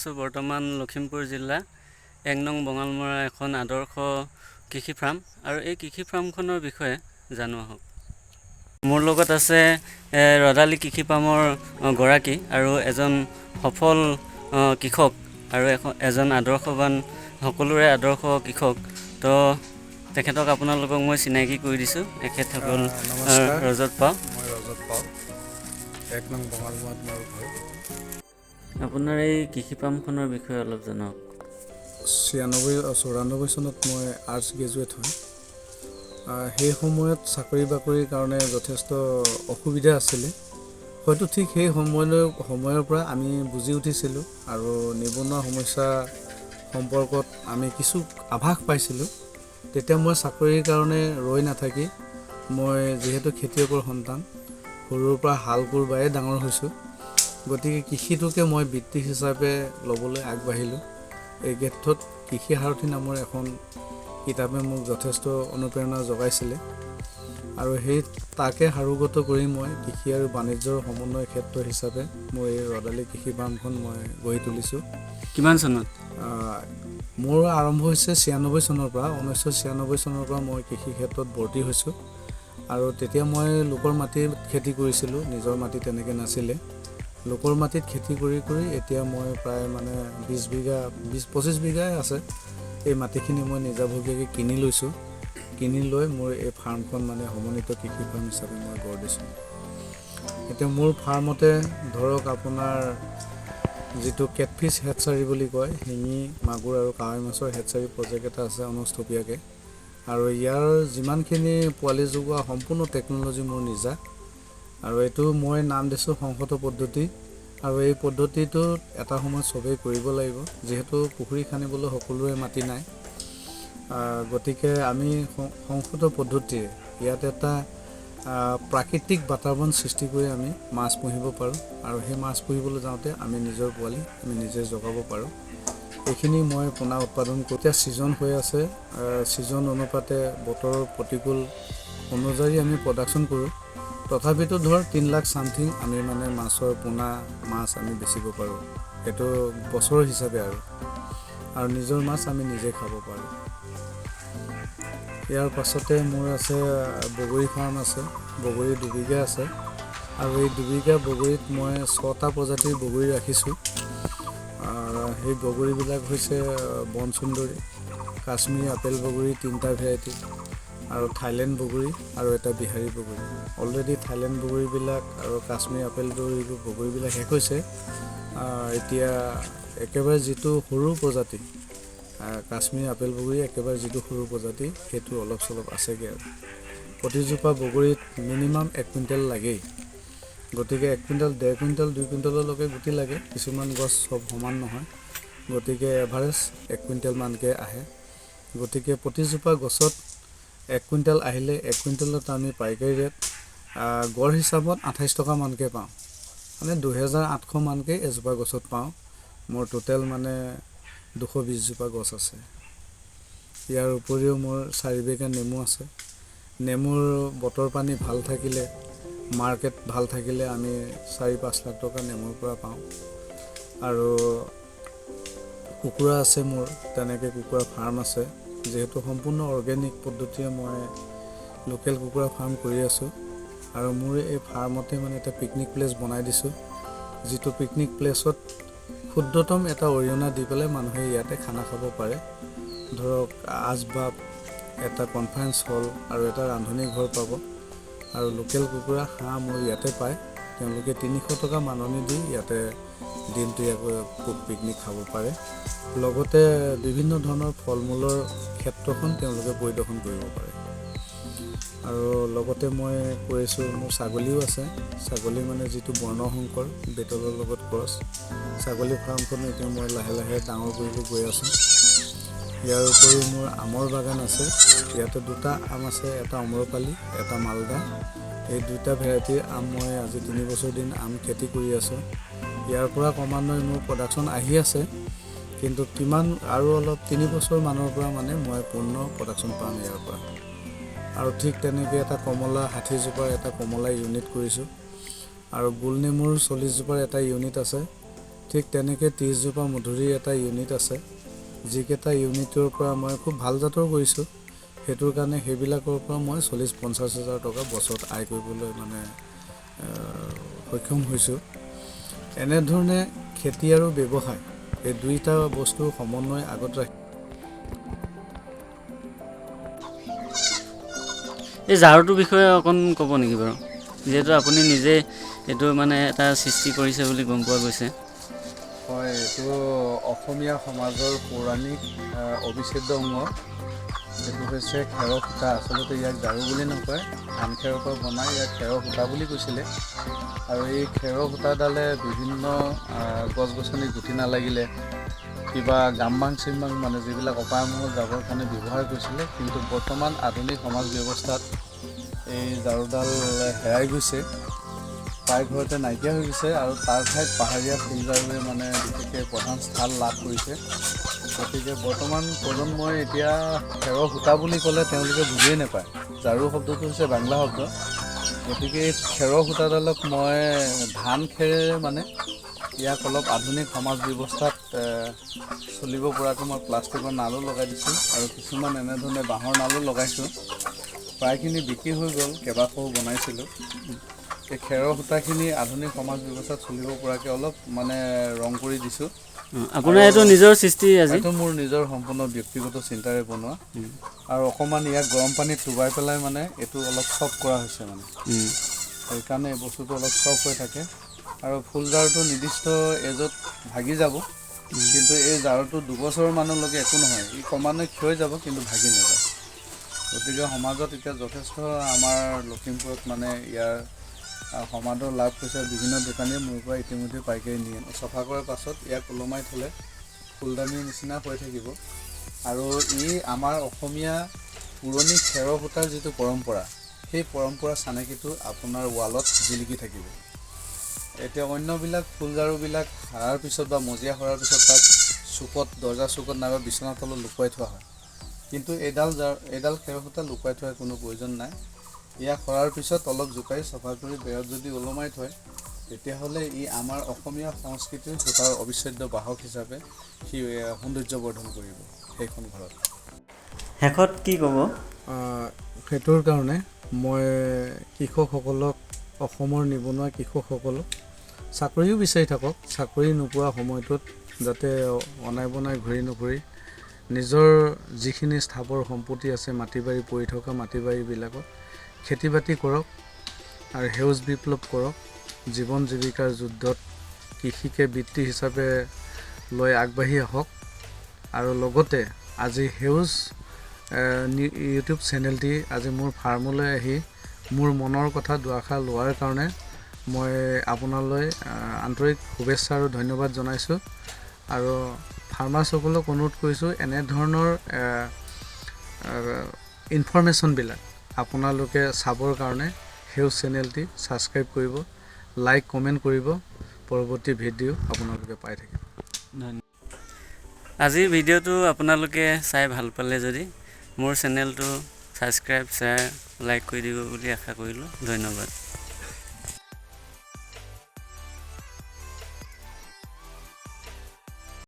আছোঁ বৰ্তমান লখিমপুৰ জিলা 1 নং বঙালমৰা এখন আদৰ্শ কৃষি ফাৰ্ম আৰু এই কৃষি ফাৰ্মখনৰ বিষয়ে জানো আহক। মোৰ লগত আছে ৰদালি কৃষি ফাৰ্মৰ গৰাকী আৰু এজন সফল কৃষক আৰু এজন আদৰ্শৱান, সকলোৰে আদৰ্শ কৃষক। তো তেখেতক আপোনালোকক মই চিনাকি কৰি দিছোঁ। এখেতসকল নমস্কাৰ। ৰজত পাও। মই ৰজত পাল, 1 নং বঙালমৰাত মোৰ ঘৰ। আপোনাৰ এই কৃষি ফাৰ্মখনৰ বিষয়ে অলপ জনাওক। 96, 94 চনত মই আৰ্টছ গ্ৰেজুৱেট হয়। সেই সময়ত চাকৰি বাকৰিৰ কাৰণে যথেষ্ট অসুবিধা আছিলে। হয়তো ঠিক সেই সময়ৰ পৰা আমি বুজি উঠিছিলোঁ আৰু নিবনুৱা সমস্যা সম্পৰ্কত আমি কিছু আভাস পাইছিলোঁ। তেতিয়া মই চাকৰিৰ কাৰণে ৰৈ নাথাকি, মই যিহেতু খেতিয়কৰ সন্তান, সৰুৰ পৰা হাল কোৰ বায়ে ডাঙৰ হৈছোঁ, গতিকে কৃষিটোকে মই বৃত্তি হিচাপে ল'বলৈ আগবাঢ়িলোঁ। এই ক্ষেত্ৰত কৃষি সাৰথি নামৰ এখন কিতাপে মোক যথেষ্ট অনুপ্ৰেৰণা যোগাইছিলে আৰু সেই তাকে সাৰোগত কৰি মই কৃষি আৰু বাণিজ্যৰ সমন্বয় ক্ষেত্ৰ হিচাপে মোৰ এই ৰদালি কৃষি ফাৰ্মখন মই গঢ়ি তুলিছোঁ। কিমান চনত? মোৰ আৰম্ভ হৈছে 96 চনৰ পৰা। 1996 চনৰ পৰা মই কৃষি ক্ষেত্ৰত ভৰ্তি হৈছোঁ আৰু তেতিয়া মই লোকৰ মাটিত খেতি কৰিছিলোঁ, নিজৰ মাটি তেনেকৈ নাছিলে। লোকৰ মাটিত খেতি কৰি কৰি এতিয়া মই প্ৰায় মানে 20 বিঘা, 20-25 বিঘাই আছে। এই মাটিখিনি মই নিজাববীয়াকৈ কিনি লৈছোঁ। কিনি লৈ মোৰ এই ফাৰ্মখন মানে সমন্বিত কৃষি ফাৰ্ম হিচাপে মই গঢ় দিছোঁ। এতিয়া মোৰ ফাৰ্মতে ধৰক আপোনাৰ যিটো কেটফিছ হেটচাৰী বুলি কয়, শিঙি, মাগুৰ আৰু কাৱৈ মাছৰ হেটচাৰী প্ৰজেক্ট এটা আছে অনুষ্ঠপীয়াকৈ আৰু ইয়াৰ যিমানখিনি পোৱালি যোগোৱা সম্পূৰ্ণ টেকন'লজি মোৰ নিজা আৰু এইটো মই নাম দিছোঁ সংহত পদ্ধতি। আৰু এই পদ্ধতিটোত এটা সময়ত চবেই কৰিব লাগিব, যিহেতু পুখুৰী খান্দিবলৈ সকলোৰে মাটি নাই। গতিকে আমি সংহত পদ্ধতিৰে ইয়াত এটা প্ৰাকৃতিক বাতাবৰণ সৃষ্টি কৰি আমি মাছ পুহিব পাৰোঁ আৰু সেই মাছ পুহিবলৈ যাওঁতে আমি নিজৰ পোৱালি আমি নিজে জগাব পাৰোঁ। এইখিনি মই পোনা উৎপাদন কৰোঁ। এতিয়া ছিজন হৈ আছে, ছিজন অনুপাতে বতৰৰ প্ৰতিকূল অনুযায়ী আমি প্ৰডাকশ্যন কৰোঁ। তথাপিতো ধৰ 3 লাখ চামথিং আমি মানে মাছৰ পোনা মাছ আমি বেচিব পাৰোঁ, সেইটো বছৰৰ হিচাপে, আৰু আৰু নিজৰ মাছ আমি নিজে খাব পাৰোঁ। ইয়াৰ পাছতে মোৰ আছে বগৰী ফাৰ্ম আছে। বগৰী 2 বিঘা আছে আৰু এই 2 বিঘা বগৰীত মই ছটা প্ৰজাতিৰ বগৰী ৰাখিছোঁ। সেই বগৰীবিলাক হৈছে বনচুন্দৰী, কাশ্মীৰী আপেল বগৰী তিনিটা ভেৰাইটি আৰু থাইলেণ্ড বগৰী আৰু এটা বিহাৰী বগৰী। অলৰেডি থাইলেণ্ড বগৰীবিলাক আৰু কাশ্মীৰী আপেল বগৰীবিলাক শেষ হৈছে। এতিয়া একেবাৰে যিটো সৰু প্ৰজাতি, কাশ্মীৰী আপেল বগৰী, একেবাৰে যিটো সৰু প্ৰজাতি, সেইটো অলপ চলপ আছেগৈ। আৰু প্ৰতিজোপা বগৰীত মিনিমাম 1 কুইণ্টেল লাগেই। গতিকে 1 কুইণ্টেল, 1.5 কুইণ্টেল, 2 কুইণ্টেললৈকে গুটি লাগে। কিছুমান গছ চব সমান নহয়, গতিকে এভাৰেজ 1 কুইণ্টেলমানকৈ আহে। গতিকে প্ৰতিজোপা গছত 1 কুইণ্টেল আহিলে 1 কুইণ্টেলত আমি পাইকাৰী ৰেট গড় হিচাপত 28 টকামানকৈ পাওঁ, মানে 2800মানকৈ এজোপা গছত পাওঁ। মোৰ টোটেল মানে 220জোপা গছ আছে। ইয়াৰ উপৰিও মোৰ 4 বিঘা নেমু আছে। নেমুৰ বতৰ পানী ভাল থাকিলে, মাৰ্কেট ভাল থাকিলে আমি 4-5 লাখ টকা নেমুৰ পৰা পাওঁ। আৰু কুকুৰা আছে মোৰ, তেনেকৈ কুকুৰা ফাৰ্ম আছে। যিহেতু সম্পূৰ্ণ অৰ্গেনিক পদ্ধতিৰে মই লোকেল কুকুৰা ফাৰ্ম কৰি আছোঁ আৰু মোৰ এই ফাৰ্মতে মানে এটা পিকনিক প্লেচ বনাই দিছোঁ, যিটো পিকনিক প্লেচত ক্ষুদ্ৰতম এটা অৰিহণা দি পেলাই মানুহে ইয়াতে খানা খাব পাৰে। ধৰক আচবাব, এটা কনফাৰেঞ্চ হল আৰু এটা ৰান্ধনি ঘৰ পাব আৰু লোকেল কুকুৰা, হাঁহ মোৰ ইয়াতে পায়। তেওঁলোকে 300 টকা মাননি দি ইয়াতে দিনটো পিকনিক খাব পাৰে। লগতে বিভিন্ন ধৰণৰ ফল মূলৰ ক্ষেত্ৰখন তেওঁলোকে পৰিদৰ্শন কৰিব পাৰে। আৰু লগতে মই কৰিছোঁ, মোৰ ছাগলীও আছে। ছাগলী মানে যিটো বৰ্ণশংকৰ বেটলৰ লগত ক্ৰছ ছাগলী ফাৰ্মখনো এতিয়া মই লাহে লাহে ডাঙৰ কৰিবলৈ গৈ আছোঁ। ইয়াৰ উপৰিও মোৰ আমৰ বাগান আছে। ইয়াতে দুটা আম আছে, এটা অম্ৰপালি, এটা মালদা। এই দুটা ভেৰাইটিৰ আম মই আজি 3 বছৰ দিন আম খেতি কৰি আছোঁ। ইয়াৰ পৰা ক্ৰমান্বয়ে মোৰ প্ৰডাকশ্যন আহি আছে, কিন্তু কিমান আৰু অলপ 3 বছৰমানৰ পৰা মানে মই পূৰ্ণ প্ৰডাকশ্যন পাম ইয়াৰ পৰা। আৰু ঠিক তেনেকৈ এটা কমলা, 60জোপাৰ এটা কমলা ইউনিট কৰিছোঁ আৰু গোল নেমুৰ 40জোপাৰ এটা ইউনিট আছে। ঠিক তেনেকৈ 30 জোপা মধুৰিৰ এটা ইউনিট আছে, যিকেইটা ইউনিটৰ পৰা মই খুব ভাল জাতৰ কৰিছোঁ। সেইটোৰ কাৰণে সেইবিলাকৰ পৰা মই 40-50 হাজাৰ টকা বছৰত আয় কৰিবলৈ মানে সক্ষম হৈছোঁ। এনেধৰণে খেতি আৰু ব্যৱসায়, এই দুইটা বস্তুৰ সমন্বয় আগত ৰাখি এই জাৰুটোৰ বিষয়ে অকণ ক'ব নেকি বাৰু? যিহেতু আপুনি নিজে এইটো মানে এটা সৃষ্টি কৰিছে বুলি গম পোৱা গৈছে। হয়, এইটো অসমীয়া সমাজৰ পৌৰাণিক অবিচ্ছেদ্য অংগ। এইটো হৈছে খেৰৰ সূতা। আচলতে ইয়াক ঝাৰু বুলি নকয়, ধান খেৰৰ পৰা বনাই ইয়াক খেৰৰ সূতা বুলি কৈছিলে। আৰু এই খেৰৰ সূতাডালে বিভিন্ন গছ গছনি গুটি নালাগিলে, কিবা গামবাং চিমবাং, মানে যিবিলাক অপায় অমংগল যাবৰ কাৰণে ব্যৱহাৰ কৰিছিলে। কিন্তু বৰ্তমান আধুনিক সমাজ ব্যৱস্থাত এই ঝাৰুডাল হেৰাই গৈছে, প্ৰায় ঘৰতে নাইকিয়া হৈ গৈছে আৰু তাৰ ঠাইত পাহাৰীয়া ফুলঝাৰুৱে মানে বিশেষকৈ প্ৰধান স্থান লাভ কৰিছে। গতিকে বৰ্তমান প্ৰজন্মই এতিয়া খেৰৰ সূতা বুলি ক'লে তেওঁলোকে বুজিয়ে নাপায়। ঝাৰু শব্দটো হৈছে বাংলা শব্দ। গতিকে এই খেৰৰ সূতাডালক মই ধান খেৰেৰে মানে ইয়াক অলপ আধুনিক সমাজ ব্যৱস্থাত চলিব পৰাকৈ মই প্লাষ্টিকৰ নালো লগাই দিছোঁ আৰু কিছুমান এনেধৰণে বাঁহৰ নালো লগাইছোঁ। প্ৰায়খিনি বিক্ৰী হৈ গ'ল, কেইবাশও বনাইছিলোঁ। এই খেৰৰ সূতাখিনি আধুনিক সমাজ ব্যৱস্থাত চলিব পৰাকৈ অলপ মানে ৰং কৰি দিছোঁ। আপোনাৰ এইটো নিজৰ সৃষ্টি আজি? এইটো মোৰ নিজৰ সম্পূৰ্ণ ব্যক্তিগত চিন্তাৰে বনোৱা আৰু অকণমান ইয়াক গৰম পানীত ডুবাই পেলাই মানে এইটো অলপ চফ্ট কৰা হৈছে মানে। সেইকাৰণে এই বস্তুটো অলপ চফ্ট হৈ থাকে আৰু ফুল ঝাৰুটো নিৰ্দিষ্ট এজত ভাগি যাব, কিন্তু এই ঝাৰুটো 2 বছৰমানলৈকে একো নহয়। ই ক্ৰমান্বয়ে ক্ষয় যাব, কিন্তু ভাগি নাযায়। গতিকে সমাজত এতিয়া যথেষ্ট আমাৰ লখিমপুৰত মানে ইয়াৰ সমাদৰ লাভ কৰিছে। বিভিন্ন দোকানীয়ে মোৰ পৰা ইতিমধ্যে পাইকাৰী নিয়ে। চফা কৰাৰ পাছত ইয়াক ওলমাই থ'লে ফুলদানিৰ নিচিনা হৈ থাকিব আৰু ই আমাৰ অসমীয়া পুৰণি খেৰৰ সূতাৰ যিটো পৰম্পৰা, সেই পৰম্পৰা চানেকিটো আপোনাৰ ৱালত জিলিকি থাকিব। এতিয়া অন্যবিলাক ফুলঝাৰুবিলাক সৰাৰ পিছত বা মজিয়া সৰাৰ পিছত তাক চুকত, দৰ্জা চুকত নাইবা বিচনাৰ তলত লুকুৱাই থোৱা হয়। কিন্তু এইডাল খেৰৰ সূতা লুকুৱাই থোৱাৰ কোনো প্ৰয়োজন নাই। ইয়াক সৰাৰ পিছত অলপ জোকাৰি চফা কৰি বেৰত যদি ওলমাই থয়, তেতিয়াহ'লে ই আমাৰ অসমীয়া সংস্কৃতিৰ সূতাৰ অবিচ্ছেদ্য বাহক হিচাপে সি সৌন্দৰ্য বৰ্ধন কৰিব সেইখন ঘৰত। শেষত কি ক'ব? সেইটোৰ কাৰণে মই কৃষকসকলক, অসমৰ নিবনুৱা কৃষকসকলক, চাকৰিও বিচাৰি থাকক, চাকৰি নোপোৱা সময়টোত যাতে অনাই বনাই ঘূৰি নুফুৰি নিজৰ যিখিনি স্থাৱৰ সম্পত্তি আছে, মাটি বাৰী, পৰি থকা মাটি বাৰীবিলাকত খেতি বাতি কৰক আৰু সেউজ বিপ্লৱ কৰক। জীৱন জীৱিকাৰ যুদ্ধত কৃষিকে বৃত্তি হিচাপে লৈ আগবাঢ়ি আহক। আৰু লগতে আজি সেউজ ইউটিউব চেনেলটি আজি মোৰ ফাৰ্মলৈ আহি মোৰ মনৰ কথা দুআষাৰ লোৱাৰ কাৰণে মই আপোনালৈ আন্তৰিক শুভেচ্ছা আৰু ধন্যবাদ জনাইছোঁ। আৰু ফাৰ্মাৰ্ছসকলক অনুৰোধ কৰিছোঁ, এনেধৰণৰ ইনফৰ্মেশ্যনবিলাক আপোনালোকে চাবৰ কাৰণে সেউজ চেনেলটি ছাবস্ক্ৰাইব কৰিব, লাইক কমেণ্ট কৰিব। পৰৱৰ্তী ভিডিঅ' আপোনালোকে পাই থাকিব। আজিৰ ভিডিঅ'টো আপোনালোকে চাই ভাল পালে যদি মোৰ চেনেলটো ছাবস্ক্ৰাইব, শ্বেয়াৰ, লাইক কৰি দিব বুলি আশা কৰিলোঁ। ধন্যবাদ।